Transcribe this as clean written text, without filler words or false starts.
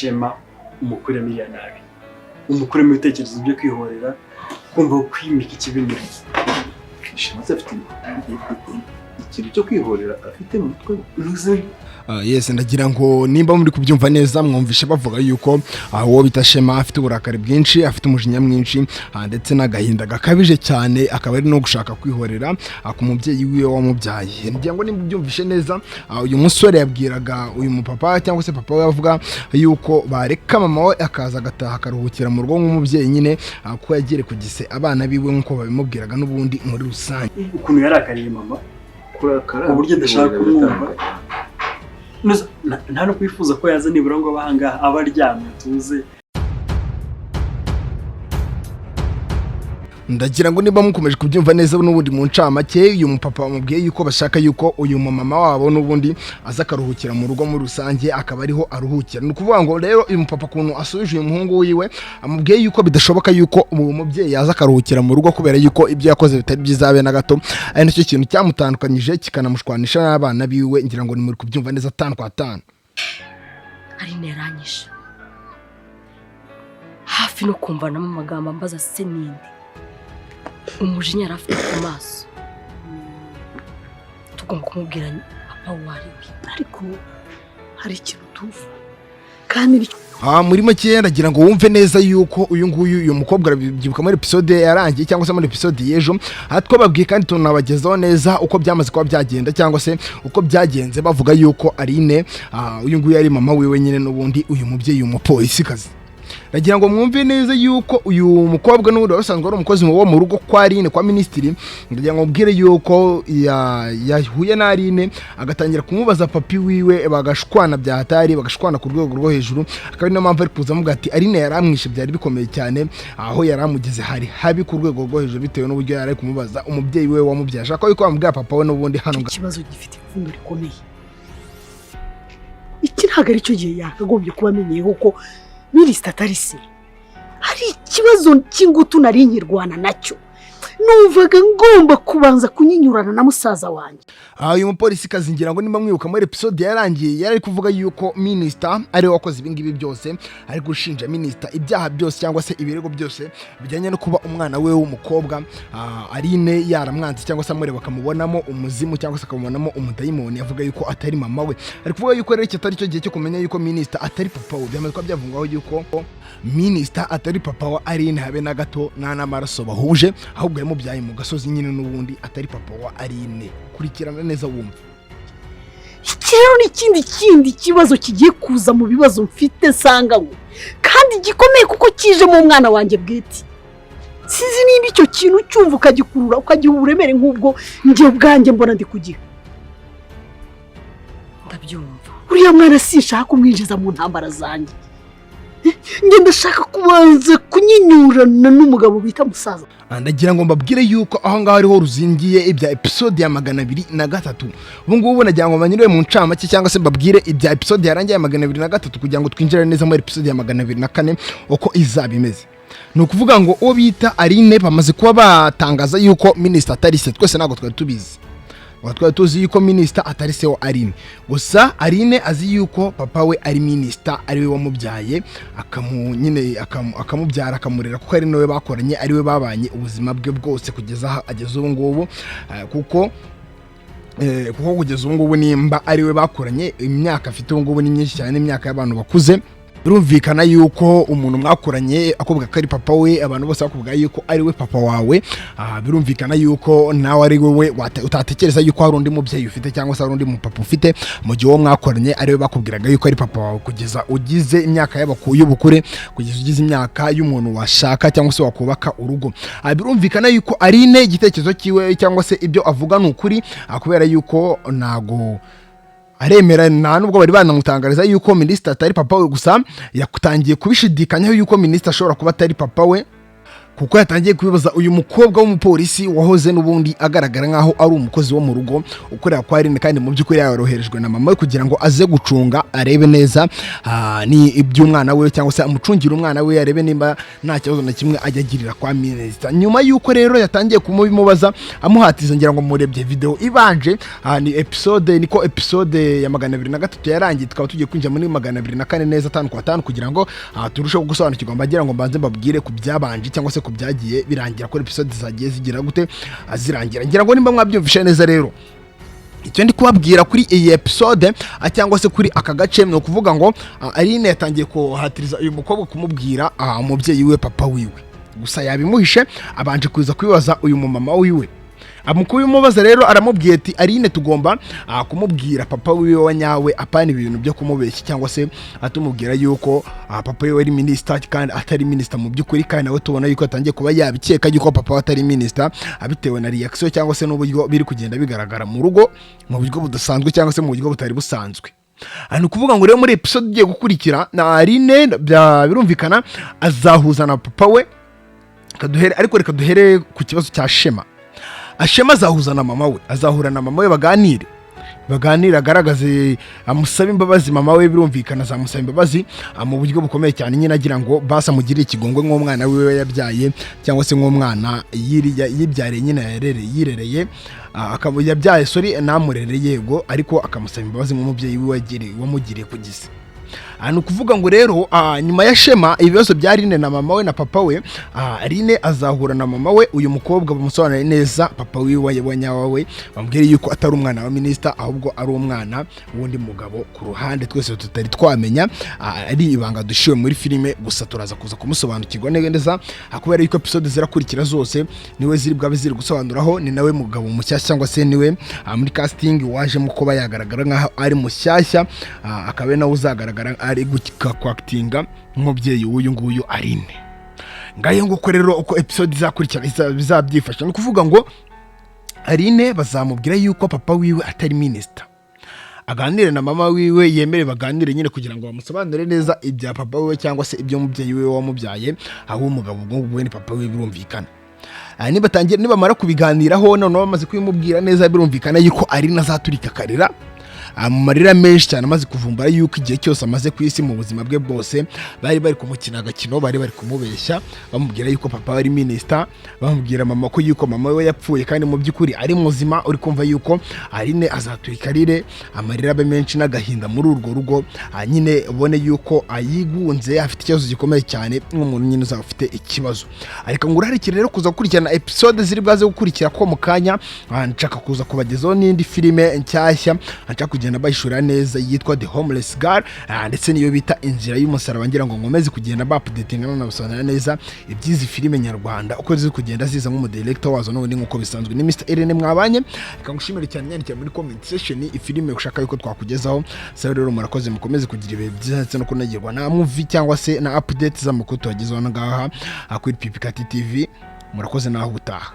Shema umukuremo iriya nabi, umukuremo ibitekerezo byo kwihorera, kumva kwimika ikibi muri we. Shema se afite ikintu cyo kwihorera afite mu mutwe we? Ntuzi. Yes, ndagira ngo nimba muri kubyumva neza, mwumvishe bavuga yuko uwo bita Shema afite uburakari bwinshi, afite umujinya mwinshi, ndetse n'agahinda gakabije cyane, akaba ari no gushaka kwihorera ku mubyeyi wiwe wamubyaye. Ngira ngo nimba ubyumvishe neza, uyu musore yabwiraga uyu mupapa cyangwa se papa we, avuga yuko bareka mama we akaza agataha, akaruhukira mu rugo nk'umubyeyi nyine, kuko yagiye ku gise abana biwe nk'uko babimubwiraga n'ubundi muri rusange. Ukuntu yarakariye mama, Kurakara, uburyo adashaka kwihorera kumwumva. biratandukanye. Nta no kwifuza ko yaza nibura ngo abe ahangaha, aba aryamye atuze. Ndagira ngo niba mukomeje kubyumva neza, n'ubundi mu ncamake, uyu mupapa bamubwiye yuko bashaka yuko uyu mumama wabo n'ubundi aza akaruhukira mu rugo muri rusange, akaba ariho aruhukira. Ni ukuvuga ngo rero uyu mupapa ukuntu asubije uyu muhungu wiwe, amubwiye yuko bidashoboka yuko uwo mubyeyi yaza akaruhukira mu rugo, kubera yuko ibyo yakoze bitari byiza habe na gato, ari nacyo kintu cyamutandukanyije kikanamushwanisha n'abana biwe. Ngira ngo ni muri kubyumva neza tanu kwa tanu. Aline yaranyishe hafi no kumvanamo amagambo ambaza se ninde. Umujinya yari afite ku maso, tugomba kumubwira papa uwo ari we. Ariko hari ikintu tuva kandi nicyo. Muri make ndagira ngo wumve neza yuko uyu nguyu, uyu mukobwa, arabyibuka muri episode yarangiye cyangwa se muri episode y'ejo, aha twababwiye kandi tunabagezaho neza uko byamaze kuba byagenda cyangwa se uko byagenze, bavuga yuko Aline, uyu nguyu ari mama wiwe nyine n'ubundi, uyu mubyeyi, umupolisikazi. Ndagira ngo mwumve neza yuko uyu mukobwa n'ubundi wari usanzwe ari umukozi wo mu rugo kwa Aline, kwa minisitiri. Ndagira ngo mubwire yuko yahuye na Aline, agatangira kumubaza papi wiwe, bagashwana bya hatari, bagashwana ku rwego rwo hejuru, akaba ari niyo mpamvu ari kuza amuga ati Aline yaramwishe, byari bikomeye cyane, aho yari amugeze hari habi ku rwego rwo hejuru, bitewe n'uburyo yari ari kumubaza umubyeyi we wamubyaye, ashaka yuko bamubwira papa we n'ubundi hano. Icyo kibazo gifite ipfundo rikomeye. Iki ntabwo ari cyo gihe yakagombye kuba amenyeyeho ko minisita atari se. Hari ikibazo cy'ingutu nari nkirwana nacyo, numvaga ngomba kubanza kunyinyurana na musaza wanjye. Uyu mupolisi kazi, ngira ngo nimba mwibuka muri episode yarangiye, yari ari kuvuga yuko minisita ariwe wakoze ibingibi byose, ari gushinja minisita ibyaha byose cyangwa se ibirego byose bijyanye no kuba umwana we w'umukobwa, Aline, yaramwanze cyangwa se amureba akamubonamo umuzimu cyangwa se akamubonamo umudayimoni, avuga yuko atari mama we. Ari kuvuga yuko rero iki atari cyo gihe cyo kumenya yuko minisita atari papa we. Byamaze kuba byavugwaho yuko minisita atari papa wa Aline habe na gato, nta n'amaraso bahuje, ahubwo yamubyaye mu gasozi nyine n'ubundi, atari papa wa Aline. Kurikirana neza wumva. Iki rero ni ikindi kibazo kigiye kuza mu bibazo mfite nsanganywe kandi gikomeye, kuko kijemo umwana wanjye bwite. Sinzi nimba icyo kintu cyumva ukagikurura, ukagiha uburemere nk'ubwo njye ubwanjye mbona ndi kugiha. Ndabyumva. Uriya mwana sinshaka kumwinjiza mu ntambara zanjye. Njye ndashaka kubanza kunyinyurana n'umugabo bita musaza. Ndagira ngo mbabwire yuko aho ngaho ariho ruzingiye ibya episode ya 203. Ubu ngubu nagira ngo banyure mu ncamake cyangwa se mbabwire ibya episode yarangiye ya 203, kugira ngo twinjire neza muri episode ya 204 uko izaba imeze. Ni ukuvuga ngo uwo bita Aline bamaze kuba batangaza yuko minisita atari se. Twese ntabwo twari tubizi. Twari tuzi yuko minisita atari se wa Aline, gusa Aline azi yuko papa we ari minisita, ari we wamubyaye, akamu nyine akamubyara, akamurera, kuko ari nawe bakoranye, ari we babanye ubuzima bwe bwose kugeza aho ageze ubu ngubu. Kuko kugeza ubu ngubu nimba ari we bakoranye, imyaka afite ubu ngubu ni myinshi cyane, imyaka y'abantu bakuze. Birumvikana yuko umuntu mwakoranye akubwira ko ari papa we, abantu bose bakubwira yuko ari we papa wawe, birumvikana yuko nawe ari wowe utatekereza yuko hari undi mubyeyi ufite cyangwa se hari undi mupapa ufite, mu gihe uwo mwakoranye ari we bakubwiraga yuko ari papa wawe kugeza ugize imyaka y'ubukure, kugeza ugize imyaka y'umuntu washaka cyangwa se wakubaka urugo. Birumvikana yuko Aline igitekerezo cyiwe cyangwa se ibyo avuga ni ukuri, kubera yuko ntago aremera, nta nubwo bari banamutangariza yuko minisita atari papa we, gusa yatangiye kubishidikanyaho yuko minisita ashobora kuba atari papa we, Kuko yatangiye kubibaza uyu mukobwa w'umupolisi wahoze n'ubundi agaragara nk'aho ari umukozi wo mu rugo ukorera kwa Aline, kandi mu by'ukuri yaroherejwe na mama we kugira ngo aze gucunga, arebe neza ni iby'umwana we, cyangwa se amucungire umwana we, arebe nimba nta kibazo na kimwe ajya agirira kwa minisita. Nyuma y'uko rero yatangiye kumubimubaza, amuhatiza, ngira ngo murebye video ibanje, ni episode, niko episode ya 203 yarangiye, tukaba tugiye kwinjira muri 204 neza tanu kwa tanu, kugira ngo turusheho gusobanukirwa. Mbagira ngo mbanze mbabwire ku byabanje cyangwa se ku byagiye birangira, ko episode zagiye zigira gute, zirangira. Ngira ngo nimba mwabyumvishe neza rero, icyo ndi kubabwira kuri iyi episode, cyangwa se kuri aka gace, ni ukuvuga ngo Aline yatangiye kuhatiriza uyu mukobwa kumubwira umubyeyi we, papa wiwe. Gusa yabimuhishe, abanje kuza kubibaza uyu mumama wiwe. Mu kubimubaza rero aramubwiye ati: "Aline tugomba kumubwira papa wiwe wa nyawe, apana ibintu byo kumubeshya cyangwa se atumubwira yuko papa wiwe ari minisita kandi atari minisita mu by'ukuri." Kandi nawe tubona yuko atangiye kuba yabikeka yuko papa we atari minisita, bitewe na reaction cyangwa se n'uburyo biri kugenda bigaragara mu rugo mu buryo budasanzwe cyangwa se mu buryo butari busanzwe. Ni ukuvuga ngo rero muri episode igiye gukurikira na Aline birumvikana azahuza na papa we. Ariko reka duhere ku kibazo cya Shema. Shema azahuza na mama we, azahura na mama we, baganire, agaragaze, amusabe imbabazi mama we. Birumvikana azamusaba imbabazi mu buryo bukomeye cyane nyine, agira ngo basi amugirire ikigongwe nk'umwana wiwe yabyaye, cyangwa se nk'umwana yibyariye nyine, yirereye, akaba yabyaye, sorry, namurere yego, ariko akamusaba imbabazi nk'umubyeyi wiwe wamugiriye ku gise. Ni ukuvuga ngo rero nyuma ya Shema, ibibazo bya Aline na mama we na papa we, Aline azahura na mama we, uyu mukobwa bamusobanurire neza papa wiwe wa nyawe, bamubwire yuko atari umwana wa minisita, ahubwo ari umwana w'undi mugabo ku ruhande twese tutari twamenya, ari ibanga dushiwe muri filime. Gusa turaza kuza kumusobanukirwa neza, kubera yuko episode zirakurikira zose niwe ziri bwabe ziri gusobanuraho. Ni nawe mugabo mushyashya, cyangwa se niwe muri casting wajemo kuba yagaragara nkaho ari mushyashya, akaba ari nawe uzagaragara ari kwactinga nk'umubyeyi w'uyu nguyu Aline. Ngayo nguko rero uko episode izakurikira bizabyifasha. Ni ukuvuga ngo Aline bazamubwira yuko papa wiwe atari minisita, aganire na mama wiwe, yemere baganire nyine kugira ngo bamusobanurire neza ibya papa wiwe, cyangwa se ibyo umubyeyi wiwe wamubyaye, aho umugabo ubwo ngubwo ni papa wiwe, birumvikana. Nibatangira, nibamara kubiganiraho, noneho bamaze kubimubwira neza, birumvikana yuko Aline azaturika akarira mu marira menshi cyane, amaze kuvumbura yuko igihe cyose amaze ku isi mu buzima bwe bwose bari bari kumukina agakino, bari bari kumubeshya, bamubwira yuko papa ari minisita, bamubwira mama ko yuko mama we yapfuye kandi mu by'ukuri ari muzima. Uri kumva yuko Aline azaturika arire, amarira abe menshi n'agahinda muri urwo rugo, nyine ubone yuko ayigunze, afite ikibazo gikomeye cyane, nk'umuntu nyine uzaba ufite ikibazo. Ariko ngo urarikire rero kuza gukurikirana episode ziri bwaze gukurikira, ko mu kanya nshaka kuza kubagezaho n'indi filime nshyashya nshaka kugenda bayishura neza yitwa The Homeless Girl, ndetse niyo bita Inzira y'Umusaraba, ngira ngo nkomeze kugenda baupdatinga nanabasobanurira neza iby'izi filime nyarwanda uko ziri kugenda ziza, nk'umudirector wazo n'ubundi nk'uko bisanzwe ni Mr Irene mwabanye. Reka ngushimire cyane, nyandikira muri comment section ifilime ushaka yuko twakugezaho. Sawa rero, murakoze, mukomeze kugira ibihe byiza ndetse no kunagirwa na movie cyangwa se na update z'amakuru tubagezaho ngaha kuri Pipikati TV. Murakoze, naho ubutaha.